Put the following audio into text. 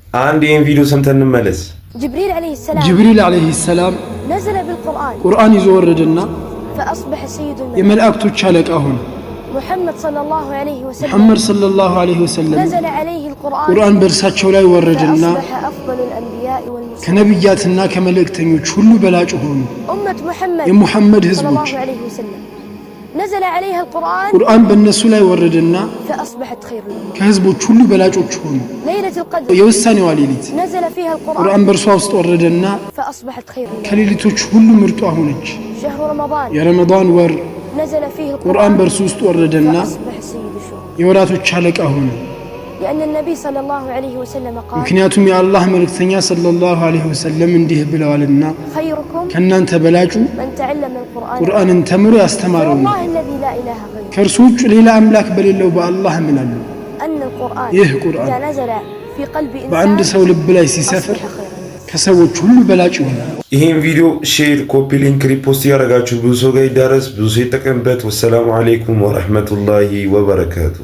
አንድ ይህን ቪዲዮ ሰምተን እንመለስ። جبريل عليه السلام ጅብሪል ዓለይሂ ሰላም نزل بالقرآن ቁርአን ይዞ ወረደና فأصبح سيد الملائكة። የመላእክቶች አለቃ ሆነ። محمد صلى الله عليه وسلم ሙሐመድ ሰለላሁ ዐለይሂ ወሰለም نزل عليه القرآن ቁርአን በእርሳቸው ላይ ወረደና فأصبح أفضل الأنبياء والمرسلين። ከነቢያትና ከመልእክተኞች ሁሉ በላጭ ሆኑ። أمة محمد የሙሐመድ صلى ህዝቦች الله عليه وسلم نزل عليها القرآن ቁርአን በእነሱ ላይ ወረደና فأصبحت خير الأمة። ከህዝቦች ሁሉ በላጮች ሆኑ። ليلة القدر የውሳኔዋ ሌሊት نزل فيها القرآن ቁርአን በእርሷ ውስጥ ወረደና فأصبحت خير الأمة። ከሌሊቶች ሁሉ ምርጧ ሆነች። شهر رمضان የረመዳን ወር نزل فيه ቁርአን القرآن በእርሱ ውስጥ ወረደና فأصبح سيد الشهور የወራቶች አለቃ ሆነ። لأن النبي صلى الله عليه وسلم قال ምክንያቱም የአላህ መልእክተኛ ሰለላሁ ዐለይሂ ወሰለም እንዲህ ብለዋልና خيركم ከእናንተ በላጩ من تعلم القرآن ቁርአንን ተምሮ ያስተማረው ነው። والله الذي لا إله غيره ከእርሱ ውጭ ሌላ አምላክ በሌለው በአላህ እምላለሁ። أن القرآن ይህ ቁርአን إذا نزل في قلب በአንድ إنسان ሰው ልብ ላይ ሲሰፍር أصبح خير الناس። ከሰዎች ሁሉ በላጭ ይሆናል። ይህን ቪዲዮ share፣ copy link፣ repost እያደረጋችሁ ብዙ ሰው ጋር ይዳረስ፣ ብዙ ሰው ይጠቀምበት። ወሰላሙ አለይኩም ወረህመቱላሂ ወበረካቱ።